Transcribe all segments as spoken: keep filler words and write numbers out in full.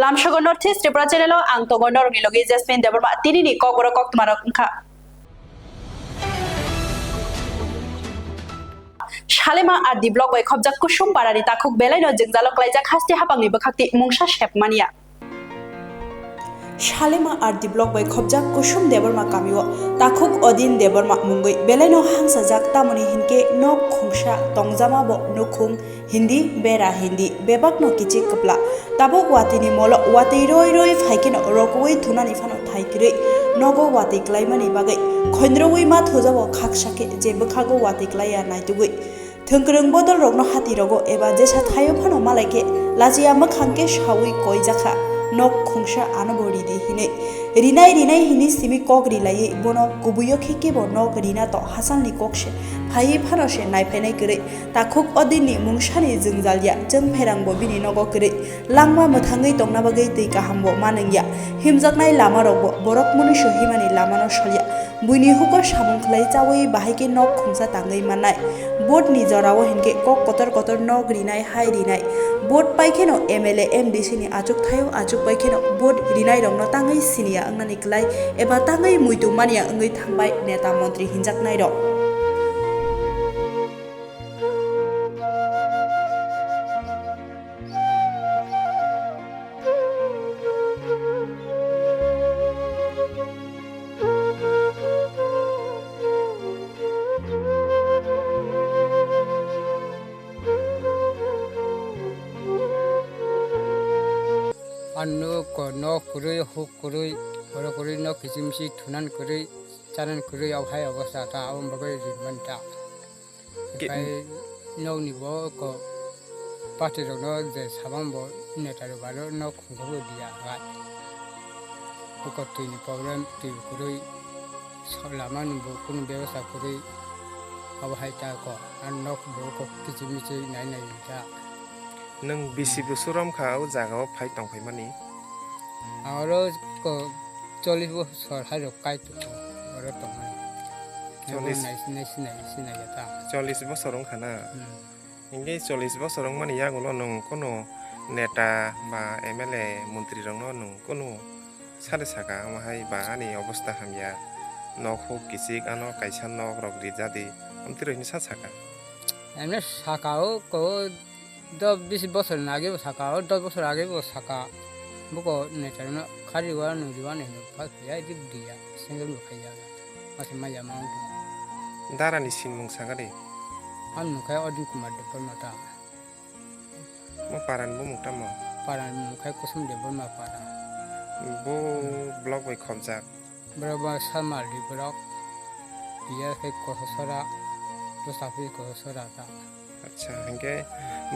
Lamsogo North East Tripura channel o ang tongo norokni logi Jasmine Debbarma. Tinini kokborok koktwmarok wngkha. Salema R D block bai khobjak Kusum parani takhuk belaino jwngjalo klaijak haste hapangni bwkhakti mungsa sepmania. Salema R D block bai khobjak Kusum Debbarma kamio takhuk Odin Debbarma mungwi belaino hangsajak, tamoni hinkhe nok khungsa tongjama bo nukhung hindi, bera hindi, bebakno kichik kwpla. Tabuk watwini molo watwi roi roi phaikheno rokuwi thunani phano thai kwrwi nogo watwi klaimani bagwi khonrwui ma thujao khaksa khe je bwkhago watwi klaiya naitugwi. Thwngkwrwng bodolrokno hatirogo eba jesa thaio phano malaikhe lachiya mwkhang khe saui koijakha, nok khungsa anobo ridi hinwi. Rinai rinai hinwi simi kok rilaiwi bono kubuio khe kebo nok rina to hasalni kok se phaiwi phano se naiphainai kwrwi. Takhuk Odinni mungsani jwngjal ya chwng pherangbo bini nogo kwrwi. Langma mwthangwi tongna bagwi twi kahambo manwngya. Himjaknai lamarokbo borok mwnwi se himani lamano salya. Buini huko samung khlai chaui bahai khe nok khungsa tangwi mannai. Vote ni jorao hinkhe kok kotor kotor nok rinai, hai rinai. Vote pai kheno M L A, M D C ni achuk thaio, achuk pai kheno vote rinairokno tangwi siniya wngnani klai eba tangwi muitu manya wngwi thangbai neta montri hinjaknairok. Ano ko nok kwrwi, huk kwrwi, borok kwrwi nok kiching miching thunan kwrwi, chanan kwrwi, abo hai obosta ta, aboni bagwi rinmani ta. Ke- Hwnkhe nokni bo ko party rokno je sabang bo neta rok aro nok khungsa bo diya hai. Buko twi ni problem, twi kwrwi, so lama ni bo kunu bebosta kwrwi, abo hai ta ko, aro nok bo ko kiching miching nai nai ta. Nwng bisi bosor wng kha o jaga o phai tong phai mani? Aro ko chollish bosor hai rok kai tongo, oro tong mani. Chollish. Nai sinai sinai sinai ya ta. Chollish bosor wng kha na? Hmm. Hinkhe chollish bosor wng mani yagulo nwng kunu neta ba M L A montri rokno nwng kunu sade saka, omo hai ba ani obosta hamya, nok huk kichik, ano kaisa nok rok rijadi, amtwi rok hinwi sa saka. Emne saka o ko dos bis bosor ni age bo saka, o dos bosor age bo saka, buko neta rokno khari wa nung riwa ni hinwi phal phiya, edi diya, single bo khaiya, masa maya ma wng tong. Dara ni sinmung saka de. Ang nung khai Odin Kumar Debbarma ta. Mo para ni bumung tamo? Para ni bumung khai Kusum Debbarma para. Bo block bai khobjak. Borok ba Salma Aldi borok. Iya khe Kosasora, bwsa phi Kosasora ta. Acha, hinkhe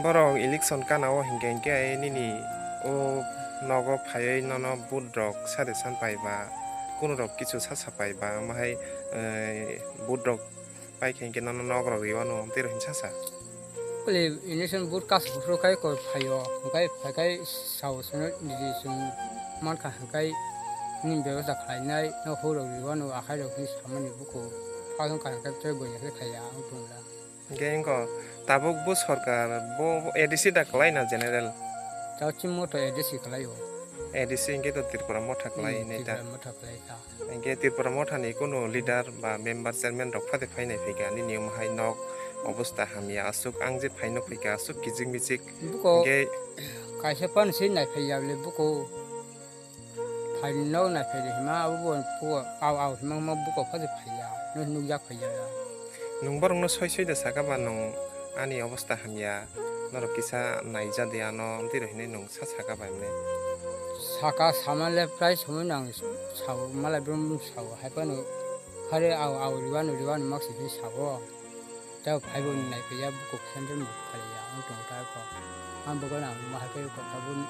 borok election kana o hinkhe, hinkhe ai nini o nogo phaiwi nono vote rok sade san pai ba, kunu rok kichu sa sa pai ba, omo hai, eh, vote rok pai khe hinkhe nono nok rok riwano, tei rok hinsa sa. Pwlwi election vote kas buphuru khai kok phaio, hwnkhe phaikhai sao sono niji chwng mankha hwnkhe nini bebosta khlainai, no huk rok riwano akhai rok hinwi samani buko. Phasong kaham khe tei boya khe khaiya wng tongla. Hinkhe wngkha tabuk bo sorkar bo A D C da kwlai na general? Tao chini moto A D C kwlaio. A D C hinkhe to Tripura motha kwlai Hmm, hinwi ta. Tripura motha kwlai ta. Hinkhe Tripura mothani kunu leader ba member chairman rok phate phai nai phaikha, nini omo hai nok obosta hamya, aswk ang je phaino phaikha, aswk kichik michik. Buko hinkhe kaisa phano se nai phaiya le buko phaino nai phai de hima abo bo buko aw aw hima ma buko phate phaiya, no nukjak phaiya ya. Nwng borokno soi soi da saka ba nwng ani obosta hamya, norok kisa naija de ano, amtwi rok hinwi nwng sa saka bai mane. Saka sama le prai somoi no ang sao, malai brum brum sao, hai phano khare aw aw riwano riwano mak simi sao. Tei phaibo nai phiya buko sandal bo khaliya ang tong ta ko. Ang buko na ma hai ko tabun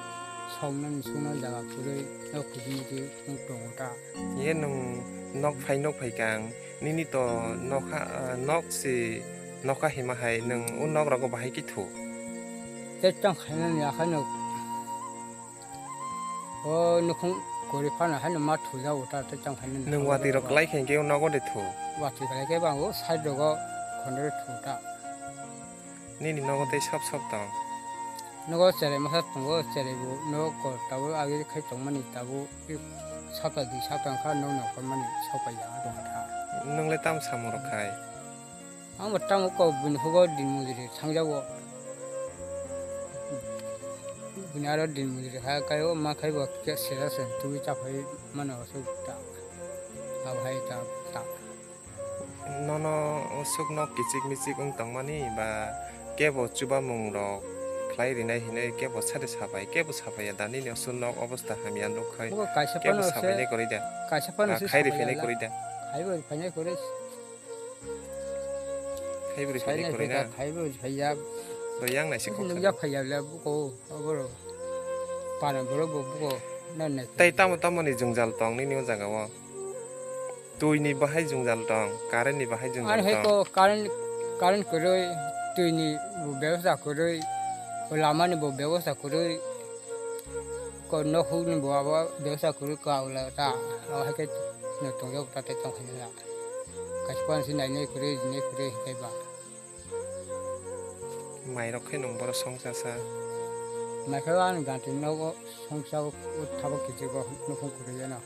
songna songna jaga kwrwi no kujini ki ang tong ta. Ye nwng nok phai nok phai kang. Nini to nokha, ah, nok si nokha hima hai nwng o nok rogo bahai khe thu. Tei tang khainani akhai no o nukhung kwrwi phano haino ma thujago ta tei tang khainani. Nwng watwi rok kwlai khe hwnkhe o nogo de thu. Watwi kwlai khe bang o side rogo khonde thu ta. Nini nogo tei sop sop tong. Nogo cherai masa tongo, cherai bo nogo kor tabuk agi khai tongmani tabuk sata di sata wngkha, nog nokol mani sokpaiya tongkha. Nwng le tamo samung rok khai? Ang bo tamo kok buini hugo din mujuri thangjago. Buini aro din mujuri kha, kai o ma khai bo khe sera se twi chaphai mano se ta. Abo hai ta, ta. Nono sukno kichik michik wng tongmani ba kebo chubamung rok khlai rinai hinwi kebo sade sabai, kebo sabai ya da nini osuk nok obosta hamya nuk khai. Bo kaisa kebo phano se, sabai nai kwrwi da. Kaisa phano ba se khai ri sabai phainai ya kwrwi da. Khai bo phainai kwrwi. Khai bo ri phainai kwrwi na. Khai bo phaiya. Bo yang nai si kok. Nung ya phaiya le buko, aboro. Pana borok bo buko, na nai. Tai tamo tamo ni jwngjal tong nini o jaga o. Twi ni bahai jwngjal tong, current ni bahai jwngjal tong. Ani hai ko current, current kwrwi, twi ni bo bebosta kwrwi, bo lama ni bo bebosta kwrwi, ko nok huk ni bo abo bebosta kwrwi ka ula ta, abo hai khe no tong jak ta te tong khe na. Kaisa pan si nai nai kwrwi, nai kwrwi hai ba. Mairok khe nwng boro songsa sa. Maikhe ani ganti nogo songsa o thabo kichik o nukhung kwrwi eno.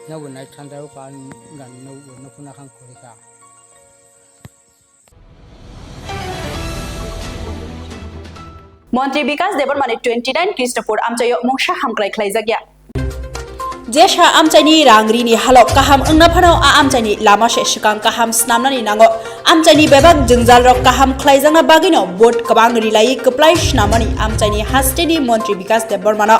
Nogo nai thandai o ka ani ganti nogo nukhung nakhang kwrwi kha. Montri Bikas Debbarmani twenty nine Krishnapur amchaio mungsa hamkrai khlaijakya. Jesa amchaini rangrini halok kaham wngna phano a amchaini lama se swkang kaham snamnani nango. Amchaini bebak jwngjalrok kaham khlaijakna bagwino vote kwbang rilaiwi kwplai snamani amchaini hasteni Montri Bikas Debbarmano.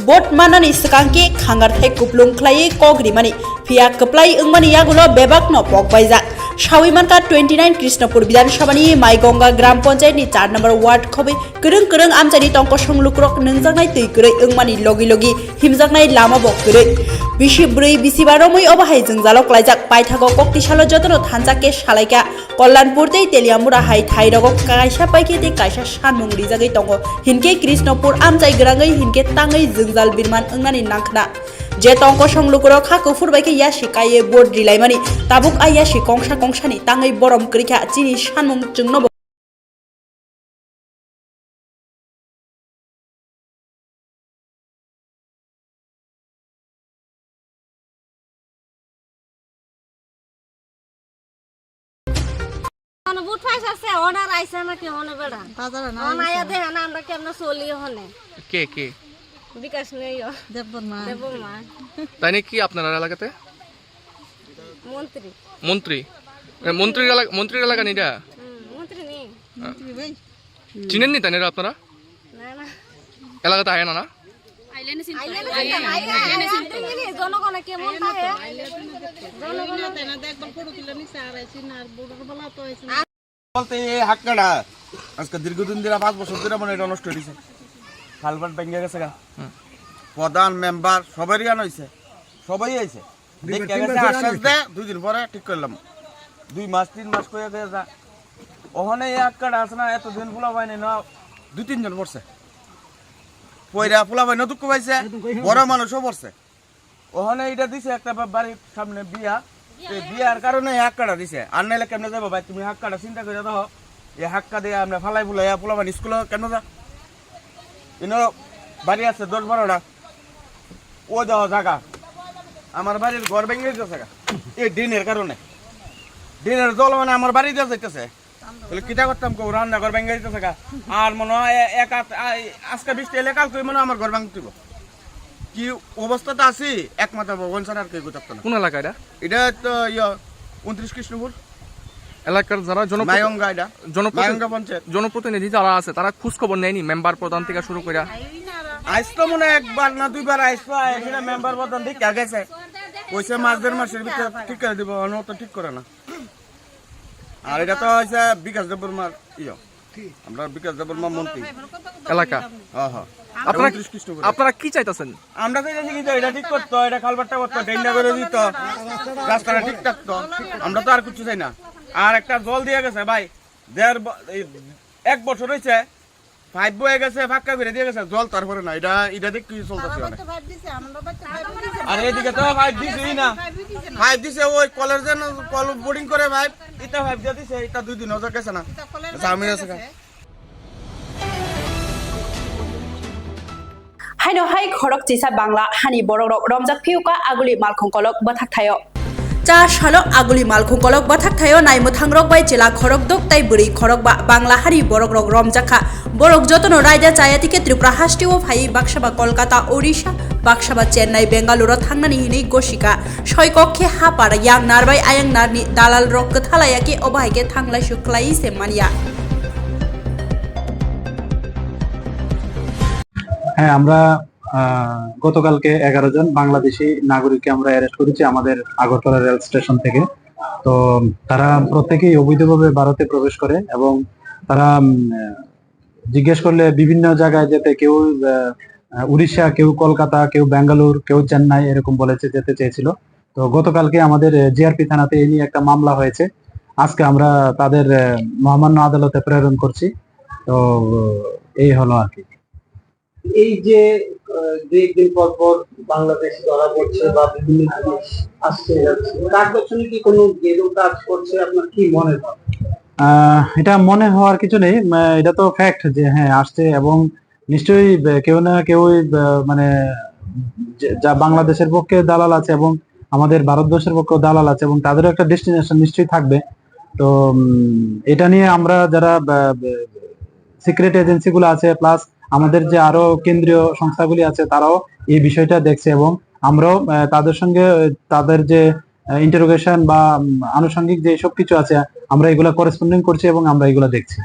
Vote mannani swkang khe khangarthai kuplung khlaiwi kok rimani, phiya kwplai wngmani yagulo bebakno pokbaijak. Sawi mankha twenty nine Krishnapur Bidhan Sabhani Maigonga Gram Panchayatni char number ward khobwi kwrwng kwrwng amchaini tongkosong lukurok nwngjaknai twi kwrwi wngmani logi logi himjaknai lama bo kwrwi. Bisi bwrwi bisiba romwi obo hai jwngjalo klaijak, paithago koktisalo jotono thansa khe salaikha. Kollanpur tei Teliamura hai thairogo kaisa paikhe tei kaisa sanmung rijagwi tongo, hinkhe Krishnapur amchai gwrangwi hinkhe tangwi jwngjal birman wngnani nangkhna. Je tongkosong lukurok ha kuphur bai khe yasi kaiwi vote rilaimani, tabuk a yasi kongsa kongsani tangwi borom kwrwikha chini sanmung chwngno bo. Ono vote paisa se, ono raisa na ke ono beda. Bazar na ono aya de na আমরা কেমনে চলি হনে। কে, কে? বিকাশ নেই ও। দেববর্মা। দেববর্মা। তাই নাকি আপনার এলাকাতে? মন্ত্রী। মন্ত্রী? এ, মন্ত্রীর এলাকা, মন্ত্রীর এলাকা নেই এটা? হুম, মন্ত্রী নেই। মন্ত্রী ভাই। চিনেননি তাই না আপনারা? না, না। এলাকাতে আয় না, না? আইলে না চিনতো। আইলে না চিনতো, আইলে না চিনতো। জনগণে কেমন থাকে? জনগণ তাই না, একবার ফটো তুলে নিছে, আর আইছি না, আর বড় বলা তো আইছি না। বলতে এই হাক্কাটা আজকে দীর্ঘদিন ধরে, পাঁচ বছর ধরে মানে এটা নষ্ট হয়ে গেছে। কালভার্ট ভেঙে গেছে গা। হুম। প্রধান, মেম্বার সবারই আনা হয়েছে, সবাই আইছে। দুইবার, দেখে তিনবার গেছে, করে আশ্বাস আনা দেয়, দুই দিন পরে ঠিক করলাম। দুই মাস, তিন মাস করে দিয়ে যা। ওখানে এই হাক্কাটা আছে না, এতদিন পোলা পায়নি না, দুই তিনজন পড়ছে। পয়রা পোলা পায় না, দুঃখ পাইছে, বড় মানুষও পড়ছে। ওখানে এটা দিছে একটা বা-, বাড়ির সামনে বিয়া। এই বিয়ার কারণে এই হাক্কাটা দিছে। আর নাইলে কেমনে যাবো ভাই? তুমি হাক্কাটা চিন্তা করে দেখো। এই হাক্কা দিয়ে আমরা ফালাই ফুলাই পোলাপান স্কুলে কেন যা? ইনো বাড়ি আছে দশ বারোটা। ওই দেখো জায়গা। আমার বাড়ির ঘর ভেঙে দিতেছে গা। এই ড্রেনের কারণে। ড্রেনের জল মানে আমার বাড়িতে যাইতেছে। তাহলে কিতা করতাম কও, রান্নাঘর ভেঙে দিতেছে গা। আর মনে হয় এ-, এক আত-, আ-, আজকে বৃষ্টি এলে কালকে মনে হয় আমার ঘর ভাঙতে হইব। কি অবস্থাতে আছি, একমাত্র ভগবান ছাড়া আর কেউ থাকতো না। কোন এলাকা এটা? এটা তো ইয়া, ঊনত্রিশ কৃষ্ণপুর। এলাকার যারা জনপ্রতি-, মায়ঙ্গা এটা। জনপ্রতি-, মায়ঙ্গা পঞ্চায়েত। জনপ্রতিনিধি যারা আছে, তারা খোঁজ খবর নেয়নি? মেম্বার প্রধান থেকে শুরু করে। আজ তো মনে হয় একবার না দুইবার আইসলো, এখানে মেম্বার প্রধান ঠিক গেছে। কইছে মাস দেড় মাসের ভিতরে ঠিক করে দিব, অন্য তো ঠিক করে না। আর এটা তো হইছে বিকাশ দেববর্মার ইয়ে। আমরা বিকাশ দেববর্মা মন্ত্রী। এলাকা। হ্যাঁ, হ্যাঁ। আপনারা, ঊনত্রিশ কৃষ্ণপুরে। আপনারা কি চাইতেছেন? আমরা তো এটা কি, এটা ঠিক করতো, এটা কালভার্টটা করতো, ড্রেনটা করে দিত, রাস্তাটা ঠিক থাকতো। আমরা তো আর কিছু চাই না। আর একটা জল দিয়ে গেছে ভাই, দেড় ব-, এই এক বছর হয়েছে, পাইপ বয়ে গেছে, ফাক্কা করে দিয়ে গেছে, জল তারপরে না। এটা, এটা দিয়ে কি চলতেছে অনেক? আর এদিকে তো পাইপ দিছেই না। পাইপ দিছে, ওই কলের জন্য কল বোরিং করে পাইপ, এটা পাইপ দিয়ে দিছে, এটা দুই দিন হয়ে গেছে না। জামি আছে। Haino hai khorok chisa Bangla hani borok rok romjak phiuka Aguli Malkhung Kolok bwthak thaio. Cha salo Aguli Malkhung Kolok bwthak thaio naimwthang rok bai chela khorok dok tai bwrwi khorok ba Bangla hani borok rok romjak kha. Borok jotono raida chaya tike Tripura hasteo phai baksa ba Kolkata, Odisha, baksa ba Chennai, Bengaluru thangnani hinwi gosika. Soi kok khe ha para yang narbai ayang narni dalal rok kwthalaya khe obo hai khe thanglai suk khlai se manya. হ্যাঁ, আমরা, আহ, গতকালকে এগারো জন বাংলাদেশি নাগরিককে আমরা অ্যারেস্ট করেছি আমাদের Agartala rail station থেকে। তো তারা প্রত্যেকেই অবৈধভাবে ভারতে প্রবেশ করে এবং তারা, উম, আহ, জিজ্ঞেস করলে বিভিন্ন জায়গায় যেতে কেউ, আহ, আহ, উড়িষ্যা, কেউ কলকাতা, কেউ ব্যাঙ্গালোর, কেউ চেন্নাই এরকম বলেছে যেতে চেয়েছিল। তো গতকালকে আমাদের, আহ, জিআরপি থানাতে এই নিয়ে একটা মামলা হয়েছে। আজকে আমরা তাদের, আহ, মহামান্য আদালতে প্রেরণ করছি। তো, আহ, এই হলো আর কি। এই যে, আহ, দুই একদিন পর পর বাংলাদেশ ধরা পড়ছে বা বিভিন্ন জিনিস আসছে যাচ্ছে, তার পেছনে কি কোনো গেরো কাজ করছে, আপনার কি মনে হয়? আহ, এটা মনে হওয়ার কিছু নেই, আহ, এটা তো ফ্যাক্ট যে হ্যাঁ আসছে এবং নিশ্চয়ই বে-, কেউ না কেউই বে-, মানে যে, যা বাংলাদেশের পক্ষে দালাল আছে এবং আমাদের ভারতবর্ষের পক্ষেও দালাল আছে এবং তাদেরও একটা ডেস্টিনেশন নিশ্চয়ই থাকবে। তো, উম, এটা নিয়ে আমরা যারা বে-, বে-, সিক্রেট এজেন্সিগুলো আছে, প্লাস আমাদের যে আরো কেন্দ্রীয় সংস্থাগুলি আছে, তারাও এই বিষয়টা দেখছে এবং আমরাও, আহ, তাদের সঙ্গে, আহ, তাদের যে, আহ, ইন্টারোগেশন বা, উম, আনুষঙ্গিক যে সব কিছু আছে, আমরা এগুলা করেসপন্ডিং করছি এবং আমরা এগুলা দেখছি।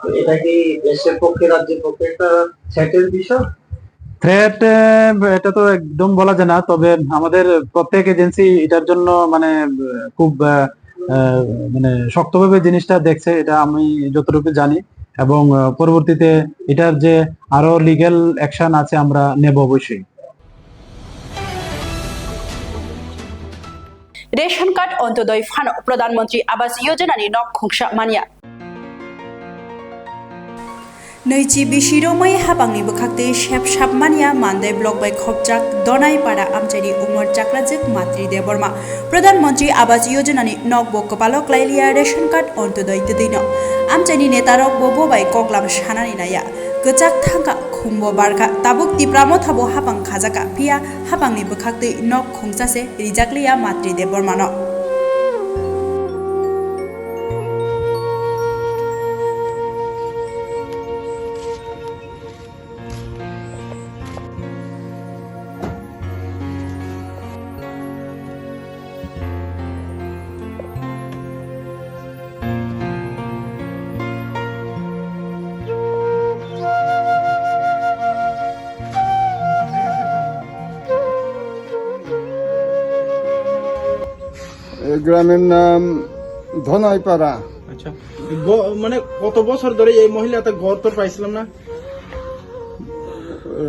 তো এটা কি দেশের পক্ষে, রাজ্যের পক্ষে একটা থ্রেটের বিষয়? থ্রেট, আহ, এটা তো একদম বলা যায় না, তবে আমাদের প্রত্যেক এজেন্সি এটার জন্য মানে, আহ, খুব, আহ, আহ, মানে শক্তভাবে জিনিসটা দেখছে, এটা আমি যতটুকু জানি। এবং, আহ, পরবর্তীতে এটার যে আরো লিগ্যাল অ্যাকশন আছে আমরা নেব অবশ্যই। Ration card Antyodoi phano Pradhan Mantri Awas Yojana ni nok khungsa manya. Nwichi bisi romwi hapangni bwkhaktwi sep sap manya Mandai block bai khopjak Donai para amchaini Umar Chakrajwk Matri Debbarma. Pradhan Mantri Awas Yojana ni nok bo kwpalo klailiya ration card Antyodoi twtwino. Amchaini netarok bo bo bai koklam sanani naiya. Kwchak thangkha, khumbo barkha, tabuk Tipra Motha bo hapang khajakha, phiya hapangni bwkhaktwi nok khungsa se rijakliya Matri Debbarmano. এই গ্রামের নাম ধনাইপাড়া। আচ্ছা, গ-, মানে কত বছর ধরে এই মহিলাটা ঘর তোর পাইছিলাম না? এ,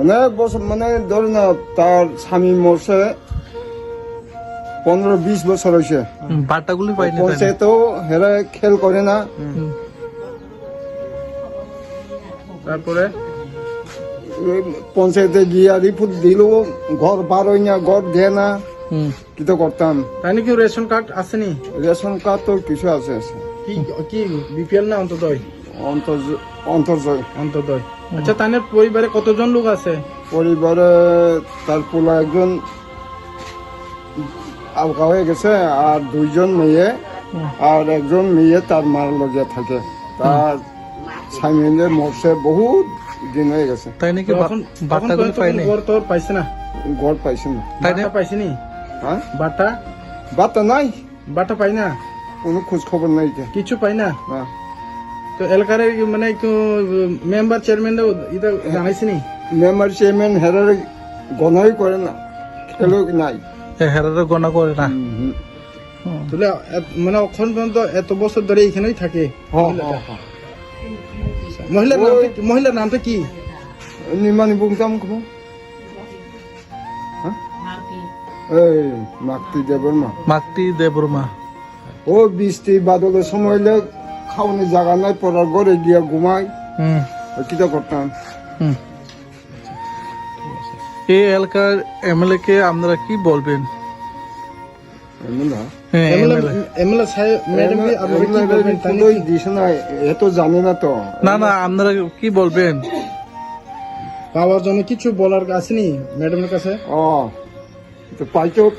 অনেক বছর, মানে ধরে না, তার স্বামী মরছে পনেরো বিশ বছর হয়েছে। হুম, বাটাগুলি পাইনি তাহলে। পঞ্চায়েতও হেরা খেয়াল করে না। হুম। তারপরে? ওই পঞ্চায়েতে গিয়া রিপোর্ট দিল, ঘর বার হয় না, ঘর দেয় না। হুম। কিতা করতাম? তাই নাকি রেশন কার্ড আসেনি? রেশন কার্ড তো কিছু আছে, আছে। কি, কি বিপিএল না অন্তোদয়? অন্তর্জ-, অন্তর্জয়। অন্তোদয়। হুম। আচ্ছা, তাদের পরিবারে কতজন লোক আছে? পরিবারে তার পোলা একজন আলগা হয়ে গেছে, আর দুইজন মেয়ে, হুম। আর একজন মেয়ে তার মার লগে থাকে। তার হুম। স্বামী মরছে বহুত দিন হয়ে গেছে। তাই নাকি? তো বা-, এখন, বার্তাগুলি এখন তো পাইনি? ঘর তো পাইছে না? ঘর পাইছে না। তাই না? বাটা পাইছে নি? হ্যাঁ? বাটা? বাটা নাই। বাটা পাই না? কোনো খোঁজ খবর নাই যে। কিছু পাই না? না। তো এলাকার এই মানে একটু মেম্বার চেয়ারম্যান ইটা জানাইছে নি? মেম্বার চেয়ারম্যান হেরারে গণাই করে না, খেলো নাই। এ, হেরারে গণা করে না। হুম, হুম। হুম। তাহলে এত, মানে অখন পর্যন্ত এত বছর ধরে এখানেই থাকে? হ্যাঁ, মহিলাটা? হ্যাঁ, হ্যাঁ। মহিলার নাম ওই তো কি, মহিলার নাম তো কি? নিমানি বুংতাম কোনো? হ্যাঁ? এই মাক্তি দেবর্মা। মাক্তি দেবর্মা। ও বৃষ্টি বাদলের সময় হইলে খাওয়ানোর জায়গা নাই, পড়ার ঘরে গিয়া ঘুমাই। হুম। আর কিতা করতাম? হুম। এই এলাকার এমএলএ কে আপনারা কি বলবেন? এমএলএ? হ্যাঁ, এমএলএ, এমএলএ। এমএলএ সাহেব, ম্যাডাম কি এমএলএ, আপনারা কি এমএলএ বলবেন? তাহলে রিপোর্টই কি? দিছে না, এ তো জানে না তো। না, না, আপনারা কি বলবেন? পাওয়ার জন্য কিছু বলার আসেনি ম্যাডামের কাছে? ও, তো পাইতো,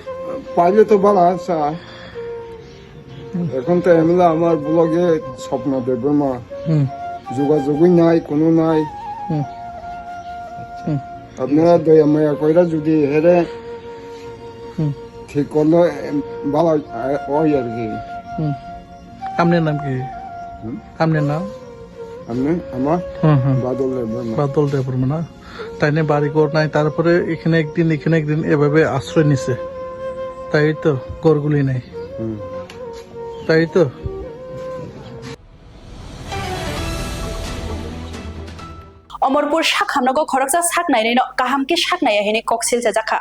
পাইলে তো ভালো, আচ্ছা। এখন তো এমএলএ আমার ব্লগে স্বপ্ন দেববর্মা। হুম। যোগাযোগই নাই, কোনো নাই। হুম। হুম। আপনারা দয়া মায়া কইরা যদি হেরে হুম। ঠিক করলে, এম, ভালো, আ, হয় আর কি। হুম। আপনার নাম কি? হুম? আপনার নাম? আপনি? আমার? হুম, হুম। বাদল দেববর্মা। বাদল দেববর্মা না? তাই নিয়ে বাড়ি ঘর নাই, তারপরে এখানে একদিন, এখানে একদিন এভাবে আশ্রয় নিছে। তাই তো? ঘরগুলি নাই। হুম। তাই তো? Omorpur sak hamnogo khoroksa sak nainaino kaham khe sak naiya hinwi kok silchajakha.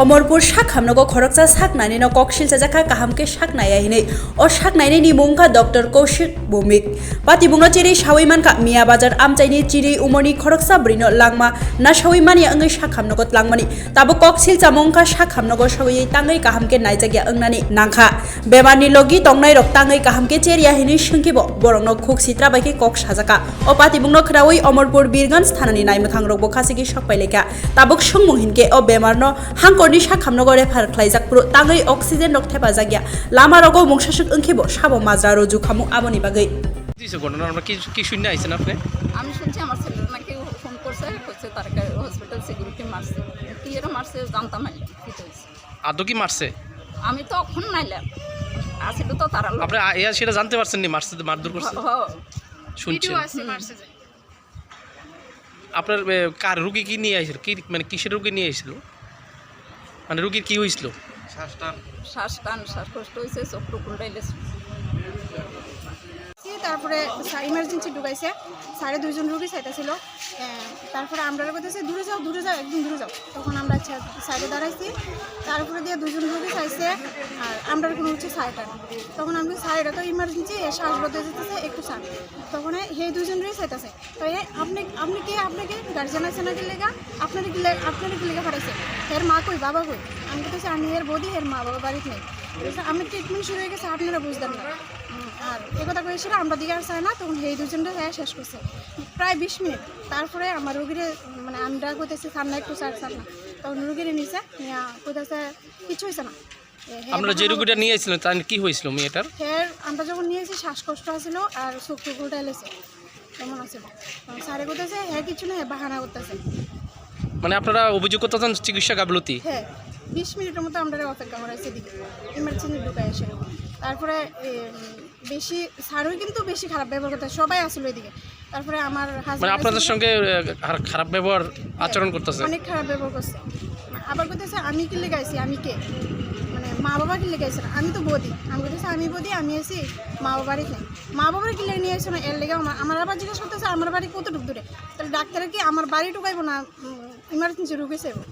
Omorpur sak hamnogo khoroksa sak nainaino kok silchajakha kaham khe sak naiya hinwi. O sak nainaini mung wngkha Doctor Kaushik Bhowmik. Patibungno chiri sawi mankha Miya Bazar amchaini chiri umorni khoroksa bwrwino langma nasawi manya wngwi sak hamnogo tlangmani. Tabuk kok silchamo wngkha sak hamnogo sawi tangwi kaham khe naijakya wngnani nangkha. Bemarni logi tongnairok tangwi kaham khe cherya hinwi swngkhe bo borokno khuk sitra bai khe kok sajaka. O patibungno khwnawi Omorpur Birganj thanani naimwthangrokbo khachigwi sokpai laikha. Tabuk swngmung hinkhe o bemarno hangkorni sakhamnogo refer khlaijak phuru tangwi oxygen rok thepajakya. Lama rogo mungsaswk wngkhe bo sabo majra rojukhamu aboni bagwi. কি হয়েছে ঘটনা? আপনার কি, কি শুনে আইছেন আপনি? আমি শুনছি আমার ছেলের নাকি ফোন করছে, কইছে তার হসপিটাল সিকিউরিটি মারছে। কি এরা মারছে জানতাম না, কি হয়েছে। আদৌ কি মারছে? আমি তো অখন নাইলাম, আসিল তো তারা লোক। আপনি আ-, ইয়া সেটা জানতে পারছেন নি মারছে, মারধর করছে? হ, হ। শুনছেন? ভিডিও আছে, হুম। মারছে যে। আপনার, এ, কার রুগী কি নিয়ে আইছিল? কি, মানে, কিসের রুগী নিয়ে আইছিল? মানে, রুগীর কি হয়েছিল? শ্বাসটান। শ্বাসটান, শ্বাসকষ্ট হয়েছে, চোখ টোক উল্টাইলে। তারপরে সা-, ইমার্জেন্সি ঢুকাইছে, স্যারে দুইজন রুগী চাইতেছিল। এ, তারপরে আমরা বলতেছে, "দূরে যাও, দূরে যাও, একদম দূরে যাও।" তখন আমরা ছা-, সাইডে দাঁড়াইছি, তারপরে দিয়ে দুজন রুগী চাইছে, আর আমরা কোনো হচ্ছে সাইডটা। তখন আমি, "স্যার, এটা তো ইমার্জেন্সি, এ শ্বাস বন্ধ হয়ে যেতেছে, একটু স্যার।" তখন সেই দুজন রুগী চাইতেছে। তো এ, "আপনি, আপনি কে, আপনি কে? গার্জিয়ান আছে নাকি লেগা? আপনার কি লে-, আপনার কি লেগা পাঠাইছে? এর মা কই, বাবা কই?" আমি বলতেছি, "আমি এর বৌদি, এর মা বাবা বাড়িতে নেই।" বলছে, "আমি ট্রিটমেন্ট শুরু হয়ে গেছে, আপনারা বুঝলেন না।" উম, আর এ কথা কয়ে ছিল, আমরা দিকে আর চাই না, তখন এই দুজনটা যায় শেষ করছে প্রায় বিশ মিনিট। তারপরে আমার রোগীরে, মানে, আমরা কইতেছি, "স্যার না, একটু স্যার, স্যার না।" তখন রোগীরে নিছে, নিয়া কইতেছে, "কিচ্ছু হয়েছে না।" এ, হে আপনারা যে বাহানা রোগীটা নিয়ে এসেছিলেন, তার কি হয়েছিল মেয়েটার? হে, আমরা যখন নিয়ে এসেছি, শ্বাসকষ্ট আছিল আর চোখ টোক উল্টাই লেছে, এমন আছিল। তখন স্যারে কইতেছে, "হে, কিচ্ছু না, হে বাহানা করতেছে।" মানে, আপনারা অভিযোগ করতেছেন চিকিৎসা গাফলতি? হ্যাঁ, বিশ মিনিটের মতো আমরা অপেক্ষা করাইছি এদিকে, ইমার্জেন্সি ঢুকাই এসে। তারপরে, এ, উম, বেশি, স্যারও কিন্তু বেশি খারাপ ব্যবহার করতে, সবাই আসলে এদিকে। তারপরে আমার মানে, হাজবেন্ড আপনাদের আসলে সঙ্গে, এ, খারা-, খারাপ ব্যবহার, হ্যাঁ, আচরণ করতেছে? অনেক খারাপ ব্যবহার করছে। আবার কইতেছে, "আমি কি লেগে আইছি? আমি কে?" মানে, মা বাবা কি লেগে আইছে না? আমি তো বৌদি। আমি কইতেছে, "আমি বৌদি, আমি আইছি মা বাবার এখানে।" মা বাবার কি লেগে নিয়ে আইছো না? এর লেগে আমার, আমার আবার জিজ্ঞেস করতেছে, "আমার বাড়ি কতটুকু দূরে?" তাহলে ডাক্তারে কি আমার বাড়ি ঢুকাইবো না, উম, ইমার্জেন্সি রুগী চাইবো?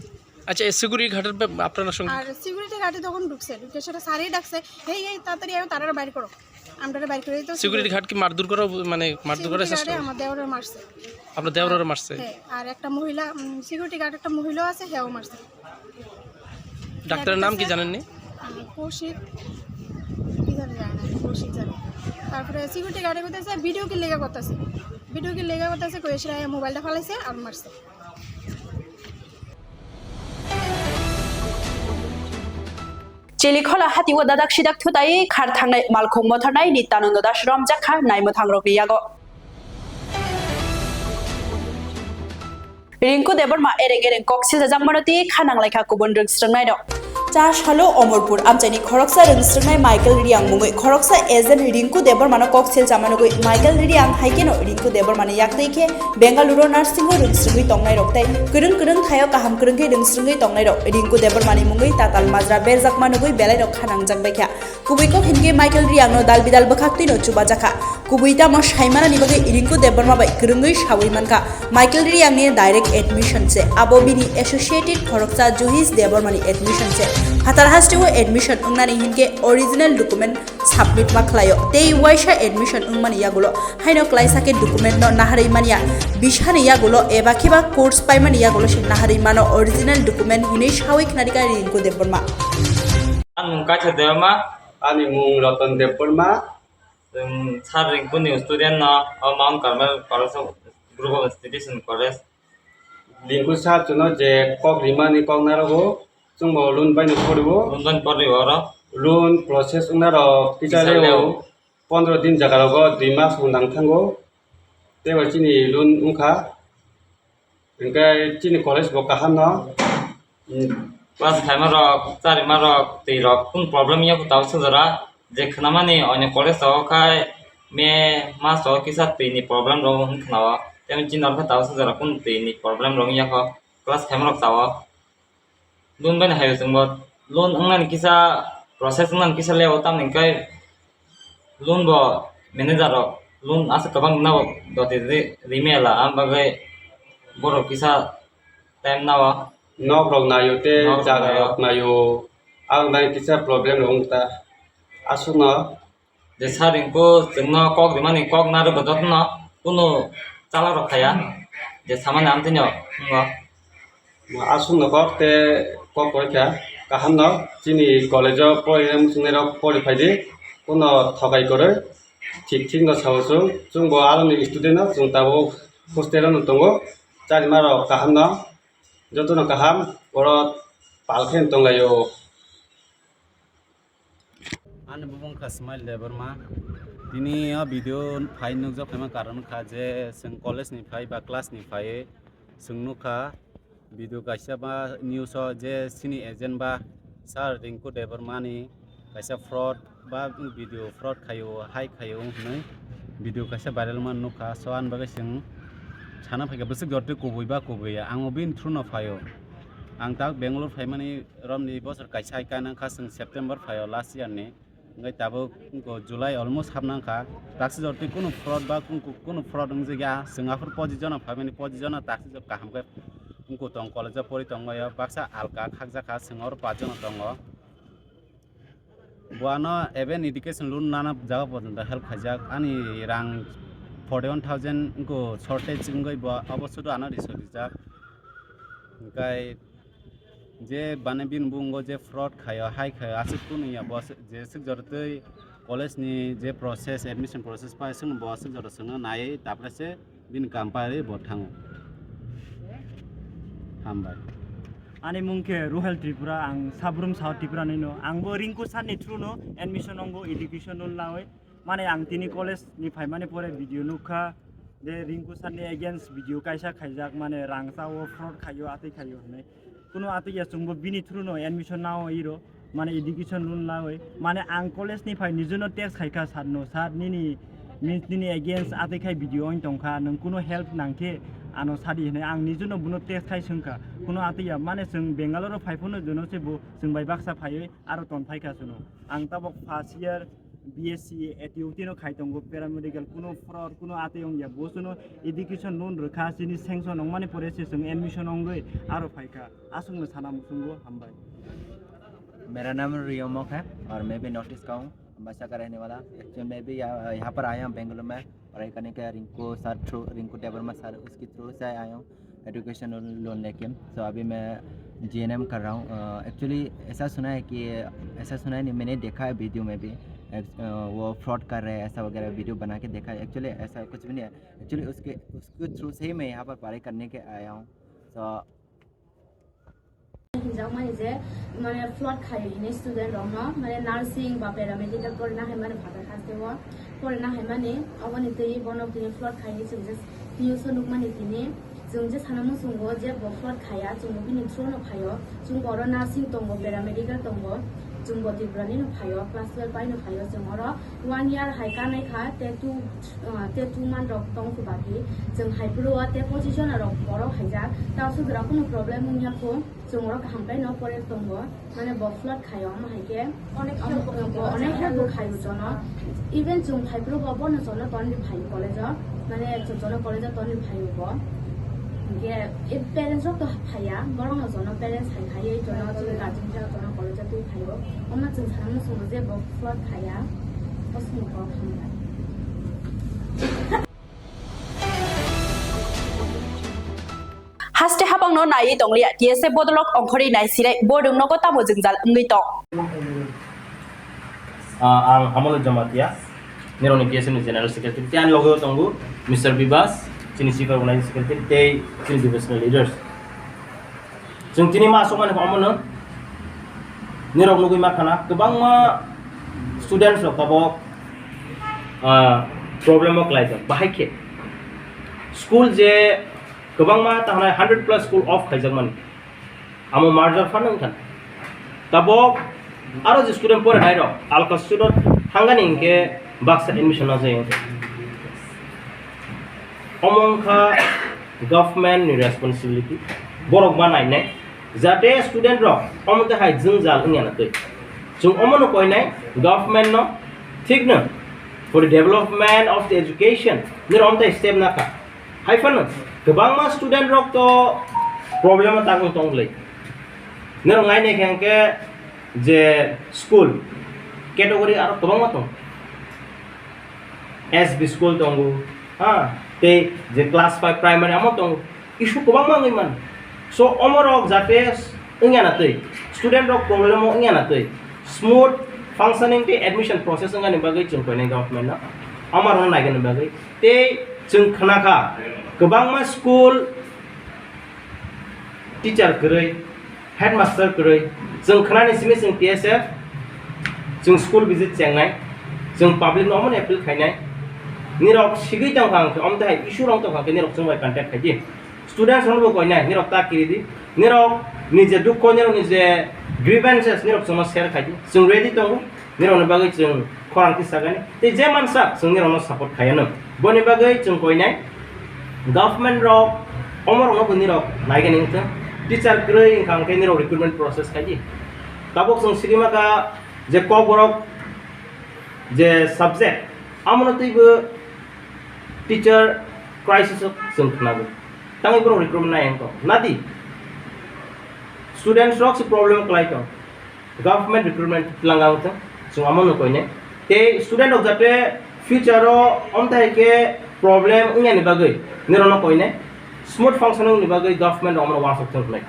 আচ্ছা, এই সিকিউরিটি গার্ডের ব্যাপ-, আপনার সঙ্গে আর সিকিউরিটি গার্ডে তখন ঢুকছে, ঢুকে সেটা স্যারেই ডাকছে, "এই, এই, তাড়াতাড়ি আয়ো, তাড়াতাড়ি বাইর করো।" আমরা বাইর করে দিতে সিকিউরিটি গার্ড কি মারধর করা, মানে, মারধর করা সিকিউরিটি চেষ্টা গার্ডে করে? আমার দেওরের মারছে। আপনার দেওরের আর, মারছে? হ্যাঁ, আর একটা মহিলা, উম, সিকিউরিটি গার্ড একটা মহিলাও আছে, হেও মারছে। ডাক্তারের নাম কি জানেননি? আহ, কৌশিক, কি জানি, জানি না, কৌশিক জানি। তারপরে সিকিউরিটি গার্ডে কইতেছে, "ভিডিও কি লেগা করতেছে? ভিডিও কি লেগা করতেছে?" কই এসে মোবাইলটা ফালাইছে আর মারছে। Chilikhola hatio dadak sidak thutai khar thangnai malkhung motharnai Nityananda Das romjakha naimwthangrokni yago. Rinku Debbarma ereng ereng kok siljajak mano tei kha nanglaikha kubun rwngsrwngnaino. Cha salo Omorpur amchaini khoroksa rwngsrwngnai Michael Reang mungwi khoroksa agent Rinku Debbarmano kok silchama nugwi Michael Reang hai kheno Rinku Debbarmani yaktwi khe Bengaluru nursing o rwngsrwngwi tongnairok tei kwrwng kwrwng thaio kaham kwrwngkhe rwngsrwngwi tongnairok Rinku Debbarmani mungwi tatal majra berjakma nugwi belairok kha nangjak baikha. Kubui kok hinkhe Michael Reangno dal bidal bwkhaktwino chubajakha. Kubui tamo saimanani bagwi Rinku Debbarma bai kwrwngwi sawi mankha. Michael Reangni direct admission se, abo bini associated khoroksa Juhis Debbarmani admission se. Phatar hasteo admission wngnani hinkhe original document submit ma khlaio, tei uaisa admission wngmani yagulo haino klaisa khe document no naharwi manya, bisani yagulo eba kheba course paimani yagulo se naharwi mano original document hinwi sawi khnarikha Rinku Debbarma. Ani mung Kaitha Debbarma. Ani mung Ratan Debbarma. Chwng Sir Rinku ni student no o Mount Carmel College of Group of Institution College. Rinku sir chwngno je kok rimani kok narogo, chwngbo loan baino porio. Loan baino porio oro. Loan process wngna rok kisa leo. Kisa leo. Pondro din jaga rogo dui mas wng nang thango. Tei bo chini loan wngkha. Hingke chini college bo kaham no. Class khaima rok, charima rok, twi rok, kunu problem ya tao sujara. Je khnamani oino college o khai me mas o kisa twi ni problem rok hwn khnao. Tei chini rok tao sujara kunu twi ni problem rok ya kho. Class khaima rok tao. Loan bai hayo chwngbo loan wngnani kisa process wngnani kisa leo tamni hwnkhe loan bo manager rok loan aswk kwbang nabo doti ri-, rimela ang bagwi borok kisa time nao. Nok rok nayo tei jaga rok nayo. Ang nai kisa problem rok wngkha aswkno. Je sir Rinku chwngno kok rimani kok narwkgo jotono kunu chala rok khaya. Je samani amtwino wngo. Aswkno kok tei kok koi kha kaham no chini college o pori muchungnai rok pori phaidi kuno thokai kwrwi thik thik no sao chwng. Chwng bo aroni student no chwng tabuk hostel o no tongo. Charima rok kaham no jotono kaham oro pal khe tonglaio. Ani bumung kha Smile Debbarma. Tini o video phai nukjak phaima karon kha je chwng college ni phai ba class ni phai chwng nukha video kaisa ba news o je chini agent ba sir Rinku Debbarma ni kaisa fraud ba video fraud khaio, hai khaio hwnwi video kaisa viral man nukha. So ani bagwi chwng sana phaikha bwswk jortwi kubui ba kubui ya. Ang o bini through no phaio. Ang tak Bangalore phaimani romni bosor kaisa hai kana kha chwng September phaio last year ni. Hingke tabuk wngkha July almost hapna wngkha. Taksi jor twi kunu fraud ba kunu, kunu fraud wngjak ya. Chwng aphuru pojijona phaimani pojijona taksi jor kaham khe wngkha tong college o pori tongbaio. Baksa alka khakjak kha chwng oro pachjona tongo. Bo ano even education loan nana jaga porjonto help khaijak. Ani rang forty one thousand wngkha shortage wngwi bo obo sudu ano risoi rijak. Hingkai je bani bini bungo je fraud khaio, hai khaio, aswk kunu ya bo aswk je aswk jora twi college ni je process, admission process pai aswk bo aswk jora swngno nai, tapre se bini kampari bo thango. Hambai. Ani mung khe Ruhel Tripura, ang Sabrum South Tripura ni no. Ang bo Rinku sir ni through no admission ongo education loan lawi. Mane ang tini college ni phaimani pore video nukha, je Rinku sir ni against video kaisa khaijak, mane rang chao, fraud khaio, atwi khaio hinwi. Kuno atwi ya chwngbo bini through no admission nao iro, mane education loan lawi. Mane ang college ni phai nijono text khaikha sir no, "Sir, nini, means nini against atwi khai video oin tongkha, nwng kuno help nangkhe ano sadi," hinwi ang nijono bono text khai swngkha. Kuno atwi ya, mane chwng Bangalore phai phano jono se bo chwng bai baksa phaiwi aro ton phaikha suno. Ang tabok first year B S C A T O T no khai tongo, paramedical kuno fraud, kuno atwi wngya. Bo chwngno education loan rwkha, chini sanction wngmani pore se chwng admission wngwi aro phaikha. Aswkno sana muchungo, hambai. मेरा नाम रियो मोक है और मैं भी north east का हूँ, अम्बासा का रहने वाला। एक्चुअली मैं भी यहाँ, यहाँ पर आया हूँ बेंगलुरु में पढ़ाई करने के, रिंकू सर थ्रू, रिंकू देवर्मा सर, उसके थ्रू से आया हूँ। एजुकेशन लोन लेके। सो अभी मैं जीएनएम कर रहा हूँ। एक्चुअली ऐसा सुना है कि, ऐसा सुना है नहीं, मैंने देखा है वीडियो में भी, एक, अ, वो फ्रॉड कर रहे हैं, ऐसा वगैरह वीडियो बना के देखा है। एक्चुअली ऐसा कुछ भी नहीं है। एक्चुअली उसके, उसके थ्रू से ही मैं यहाँ पर पढ़ाई करने के आया हूँ। सो Hinjakmani je, mane, fraud khaio hini student rokno, mane, nursing ba paramedical porina hai mani phatar hasteo porina hai mani, oboni twi bono tini fraud khaini chwng je news o nukmani tini, chwng je sana muchungo je bo fraud khaya, chwngbo bini through no phaio, chwngbo oro nursing tongo, paramedical tongo, chwngbo Tripura nino phaio, class twelve paino phaio, chwng oro one year hai kanai kha, tei two, uh, tei two month rok tong khe baki. Chwng hai phuru o tei pochis jona rok borok haijak. Tao sugra kunu problem wngya kho. Chwng oro kaham khe no pore tongo. Mane bo flood khaio, omo hai khe onek help bo khaio jono. Even chwng phai phuru bo bono jono ton ri phaio college o. Mane chwng jono college o ton ri phaio bo. Hingkhe e parents rok to phaiya, borok no jono parents hai phaiwi jono chini guardian rok jono college o twi phaio. Omo chwng sana muchungo je bo flood khaya, o sini kok hamya. Haste habangno naiwi tongliya, T S F bodolok ongkhorwi nai sirai, bo rwngnogo tamo jwngjal wngwi tong? Ah, ang Hamolo Jamatia, nirokni T S F ni General Secretary. Tei ani loge tongo Mister Bibas, chini Chief Organizing Secretary, tei chini divisional leaders. Chwng tini ma aswkmani khe omono nirok nugwi ma khana kwbangma students rok tabok, ah, problem o kwlaijak. Bahai khe school je kwbangma ta hwnai hundred plus school off khaijakmani. Amo merger phano wngkha. Tabok aro je student porinai rok alka student thangani hinkhe baksa admission najai wngkha. Omo wngkha government ni responsibility. Borok ma nainai jate student rok omo twi hai jwngjal wngya na twi. Chwng omo no koinai government no thik no for the development of the education nirok omo twi step nakha. Hai phano kwbangma student rok to problem o tangwi tong bwlai. Norok nai nai khe hwnkhe je school category aro kwbangma tongo. S B school tongo, ha, tei je class five primary amo tongo. Issue kwbangma wngwi mano. So, omorok jate wngya na twi, student rok problem o wngya na twi, smooth functioning tei admission process wngani bagwi chwng koinai government no, omo rokno naigani bagwi. Tei chwng khna kha, kwbangma school teacher kwrwi, headmaster kwrwi, chwng khnani simi chwng T S F, chwng school visit chengnai, chwng public no omo appeal khainai, nirok sigwi tongkha hwnkhe, omo tei hai issue rok tongkha hwnkhe nirok chwng bai contact khaidi. Students rokno bo koinai, nirok ta kiri di. Nirok ni je dukho, nirok ni je grievances, nirok chwngno share khai di. Chwng ready tongo. Nirok ni bagwi chwng khorang khe sagani. Tei je mansak chwng nirok no support khai ano. Boni bagwi chwng koinai government rok omo rokno bo nirok naigani wngthang. Teacher kwrwi wngkha hwnkhe nirok recruitment process khai di. Tabuk chwng siri maka je Kokborok je subject, amo no twi bo teacher crisis o chwng khnago. Tangwi borok recruitment nai wngkha. Nadi students rok se problem kwlai tong. Government recruitment twlang ang thang. Chwng amo no koine. Tei student rok jate future o omthai khe problem wngya ni bagwi nirok no koine. Smooth functioning ni bagwi government rok omo no wansuk thang khlai.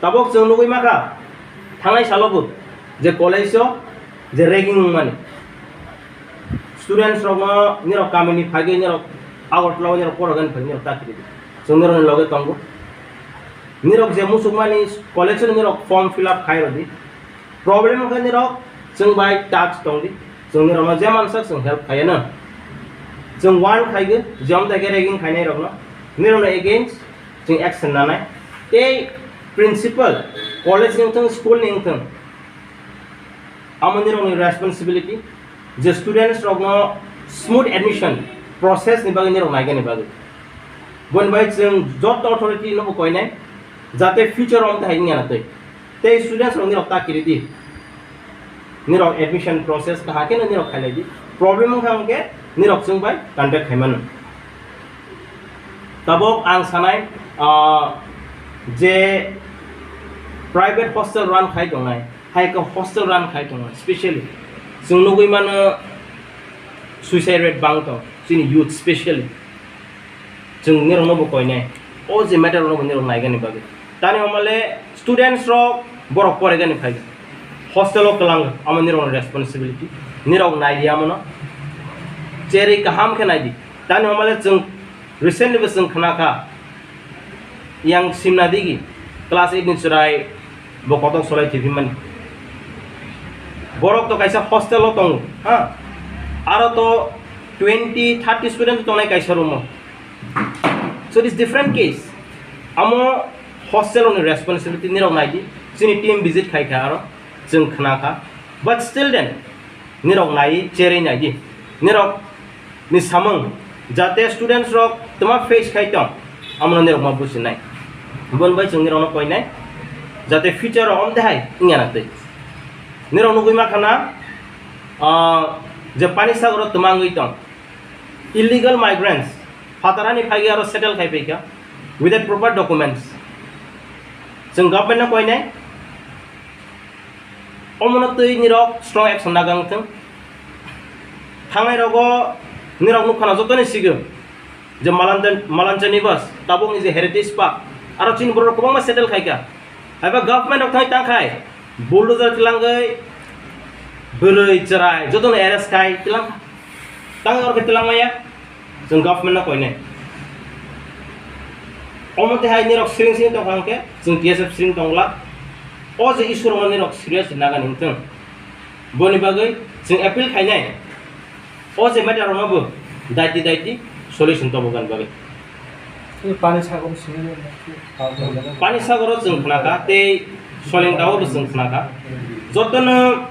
Tabuk chwng nugwi makha thangnai salo bo je college o je ragging wngmani. Students rokno nirok kamini phagwi nirok Agartala o nirok porogani phagwi nirok ta kiri di. Chwng nirokni loge tongo. Nirok je muchukmani college o nirok form fill up khai rwdi. Problem wngkha nirok chwng bai touch tongdi. Chwng nirokno je mansak chwng help khaiya no. Chwng warn khaigwi je omthai khe ragging khainai rokno. Nirokno against chwng action nanai. Tei principal college ni wngthang, school ni wngthang, amo nirokni responsibility je students rokno smooth admission process ni bagwi nirok naigani bagwi. Boni bai chwng joto authority no bo koinai jate future o omthai wngya na twi. Tei students rok nirok ta kiri di. Nirok admission process kaham khe no nirok khailai di. Problem wngkha hwnkhe nirok chwng bai contact khaimano. Tabok ang sanai, ah, je private hostel run khai tongnai, hai khe hostel run khai tongnai, specially chwng nugwi mano suicide rate bang tong chini youth specially. Chwng nirokno bo koinai, o je matter rokno bo nirok naigani bagwi. Tani homale students rok borok poregani phai hostel o kwlang, amo nirokni responsibility, nirok nai di amono cherwi kaham khe nai di. Tani homale chwng recently bo chwng khna kha yang simna digi class eight ni chwrai bo kotok solai thwiphi mani. Borok to kaisa hostel o tongo, ha, aro to twenty thirty student tongnai kaisa room o. So it is different case. Amo hostel ni responsibility nirok nai di. Chini team visit khai kha aro chwng khna kha. But still then nirok nai cherwi nai di. Nirok ni samung jate students rok tma face khai tong, amo no nirok ma buji nai. Bon bai chwng nirok no koi nai jate future o om de hai wngya na twi. Nirok nugwi ma khana, ah, je pani sagoro tma wngwi tong. Illegal migrants, phatarani phai aro settle khai phaikha without proper documents. Chwng government no koinai, omono twi nirok strong action nagang thung. Thangnai rogo nirok nukha na jotoni sigwng je Malanjan, Malanjan Nivas, tabukni je Heritage Park, aro chini borok kwbangma settle khaikha. Haiba government rok thai tangkhai, bulldozer tilangwi, bwrwi chwrai jotono arrest khai tilang, tang oro khe tilang maya, chwng government no koinai. Omo tei hai nirok siring siring tongkha hwnkhe chwng T S F siring tongla. O je issue rokno nirok serious nagani wngthwng. Boni bagwi chwng appeal khainai. O je matter rokno bo daiti daiti solution tobogani bagwi. Pani Sagar simi. Pani Sagar o chwng khnakha tei Solingta o bo chwng khnakha. Jotono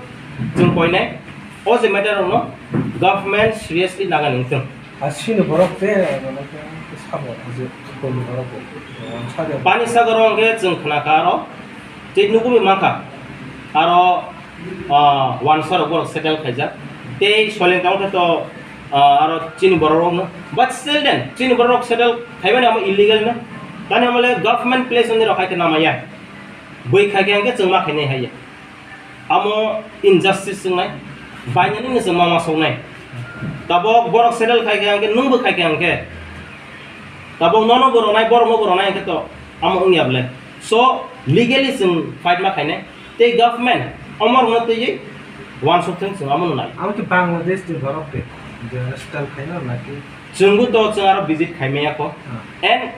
chwng koinai o je matter rokno government seriously nagani wngthwng. A sini borok te, ano ke sabo, je koni borok bo. Sabo. Pani Sagar o hwnkhe chwng khnakha aro tei nugwi mankha. Aro, ah, wansa rok borok settle khaijak. Tei Solingta o khe to, ah, aro chini borok rok no. But still then, chini borok rok settle khaimani amo illegal no. Tani amo le government place ni rok hai khe namaya. Bui khai khe hwnkhe chwng ma khainai hai ya. Amo injustice wngnai, bainani no chwng ma ma soknai. Tabok borok settle khai khe hwnkhe, nwng bo khai khe hwnkhe. Tabok nono bo ronai, borok no bo ronai hwnkhe to amo wngya bwle. So, legally chwng fight ma khainai. Tei government omo rokno twiwi uansuk thung chwng amo no nai. Amo khe Bangladesh ni borok te, je settle khaina naki? Chwngbo to chwng aro visit khaimaya kho. Hmm. And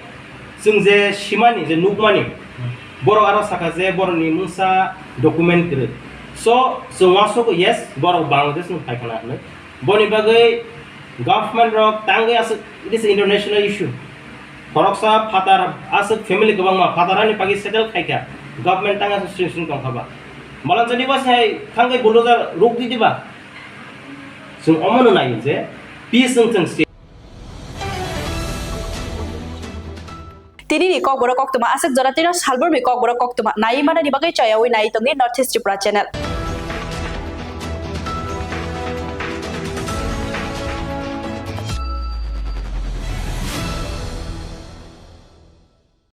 chwng je simani, je nukmani, Hmm. borok aro sakha je borokni mungsa document kwrwi. So, chwng uansukgo, yes, borok Bangladesh ni phaikha na hinwi. Boni bagwi government rok tangwi aswk, it is international issue. Khoroksa phatar aswk family kwbangma phatar ani bagwi settle khaikha, government tang aswk sring sring tongkha ba. Balanchani ba sai thangwi bulldozer ruk di diba? Chwng omono naio je peace wngthwng state. Tini ni kokborok koktwma aswk jora tino salbur ni kokborok koktwma nai manani bagwi chayawi nai tongdi North East Tripura channel.